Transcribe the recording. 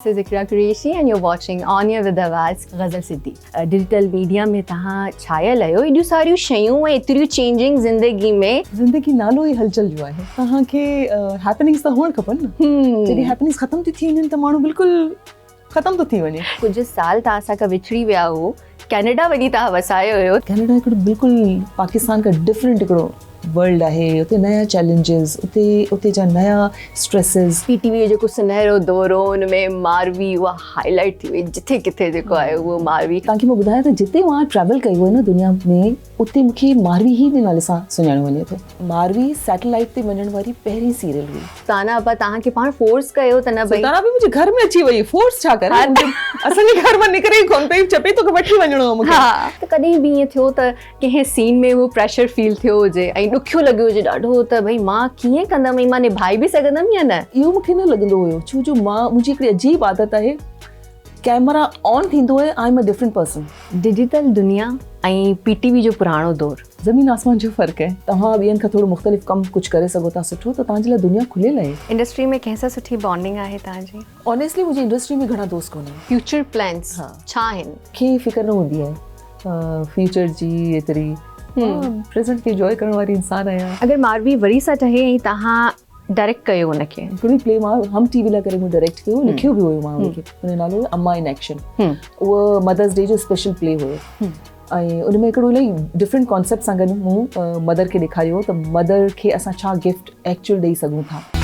This is Iqra Qureshi and you're watching On Air with Awaz Ghazal Siddi digital media ۾ توهان ڇايل آهيو ايڏيون ساريون شيون ۽ ايتريون چينجنگ زندگي ۾. زندگي نالو ئي هلچل جو آهي توهان کي هيپننگس ته هئڻ کپن نه جڏهن هيپننگس ختم ٿي ٿي وڃن ته ماڻهو بلڪل ختم ٿو ٿي وڃي. ڪجهه سال توهان اسان کان وڇڙي ويا هو ڪينيڊا وڃي توهان وسايو هيو. ڪينيڊا هڪڙو بلڪل پاڪستان کان ڊفرنٽ هڪڙو ورلڊ آهي اتي نيا چئلينجز اتي اتي جا نيا اسٽريسز. پي ٽي وي جو جيڪو سنهرو دور هو ان ۾ ماروي اها هائي لائيٽ ٿي وئي جٿي ڪٿي جيڪو آهي اهو ماروي. توهان کي مان ٻڌايان ته جتي مان ٽريول ڪيو آهي نه دنيا ۾ اتي مون کي ماروي ئي جي نالي سان سڃاڻيو وڃي ٿو. ماروي سيٽلائيٽ تي وڃڻ واري پهرين سيريل هئي. سلطانه ابا توهان کي پاڻ فورس ڪيو ته نه ڀئي. سلطانه ابا منهنجي گهر ۾ اچي وئي فورس ڇا ڪري اسان جي گهر مان نڪري ئي ڪونه پئي چئي پئي توکي وٺي وڃڻو آهي مون کي. ته ڪڏهن به ائين ٿيو ته ڪنهن سين ۾ اهو پريشر فيل ٿيو هجي ۽ ڏکيو لڳيو هجي ڏاڍو ته ڀئي مان ڪيئن ڪندم ۽ مان نڀائي به سگهندم يا نه؟ اهو مون کي نه لڳندو هيو ڇو جو مان منهنجي هڪڙي عجيب عادت آهي ڪئميرا آن ٿيندو آهي I am a different person. Digital دنيا ۽ پي ٽي وي جو پراڻو دور. زمين آسمان جو فرق آهي. توهان ٻين کان ٿورو مختلف ڪم ڪجهه ڪري سگهو ٿا سٺو ته توهان جي لاء دنيا کليل آهي. انڊسٽري ۾ ڪنهن سان سٺي بانڊنگ آهي توهان جي؟ آنيسٽلي منهنجي انڊسٽري ۾ گهڻا دوست ڪونهن. فيوچر پلانس ڇا آهن؟ کي فڪر نه هوندي آهي فيوچر جي ايتري پريزنٽ کي انجوائي ڪرڻ واري انسان آهيان. اگر ماروي وري سان ٺهي ۽ توهان ڊائريڪٽ ڪيو ان کي. هڪڙو پلي مان هم ٽي وي لاء ڪري مون ڊائريڪٽ ڪيو لکيو به هيو مان ان کي ان جو نالو هيو اما ان ايڪشن اهو مدرس ڊي جو اسپيشل پلي هيو ۽ ان ۾ هڪڙو الاهي ڊفرنٽ ڪانسيپٽ سان گڏ مون مدر کي ڏيکاريو هو ته مدر کي اسان ڇا گفٽ ايڪچوئل ڏئي سگهون ٿا.